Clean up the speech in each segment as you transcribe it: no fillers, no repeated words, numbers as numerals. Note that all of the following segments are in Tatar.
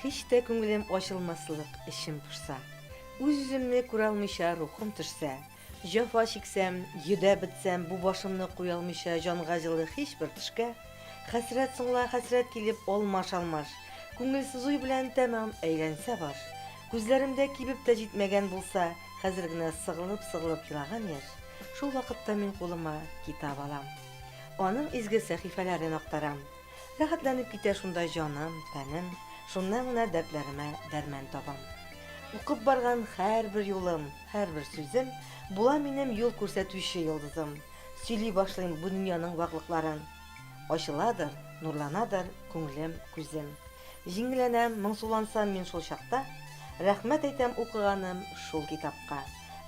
Һич тә күңелем ачылмаслык эчем пошса, Үз-үземне күралмыйча рухым төшсә, Җәфа чиксәм, йөдәп бетсәм, бу башымны куялмыйча җанга җылы һичбер төшкә, Хәсрәт соңла хәсрәт килеп алмаш-алмаш, Күңелсез уй белән тәмам әйләнсә баш. Күзләремдә кибеп тә җитмәгән булса, Хәзер генә сыгылып-сыгылып елаган яшь, Шул вакытта мин кулыма китап алам. Аның изге сәхифәләрен актарам. Рәхәтләнеп китә шунда җаным, тәнем, Шуннан гына дәртләремә дәрман табам. Укып барган һәрбер юлым, һәрбер сүзем Була минем юл күрсәтүче йолдызым. Сөйли башлыйм бу дөньяның ваклыкларын. Ачыладыр, нурланадыр күңелем, күзем. Җиңелләнәм, моңсулансам мин шул чакта, Рәхмәт әйтәм укыганым шул китапка.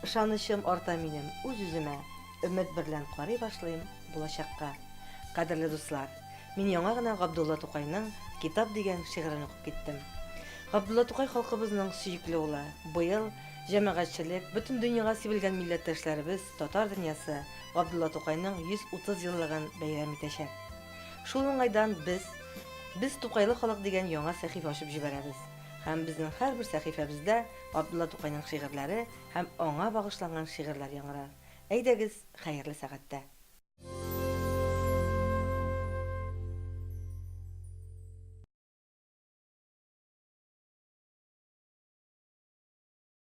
Ышанычым арта минем үз-үземә, Өмет берлән карый башлыйм булачакка. Кадерле дуслар! Мин яңа гына Габдулла Тукайның Китап дигән шигырен укып киттем. Габдулла Тукай халкыбызның сөекле улы. Быел җәмәгатьчелек, бөтен дөньяга сибелгән милләттәшләребез, татар дөньясы Габдулла Тукайның 130 еллыгын бәйрәм итәчәк. Шул уңайдан без Без Тукайлы халык дигән яңа сәхифә ачып җибәрәбез. Һәм безнең һәрбер сәхифәбездә Габдулла Тукайның шигырьләре һәм аңа багышланган шигырьләр яңгырар. Әйдәгез, хәерле сәгатьтә!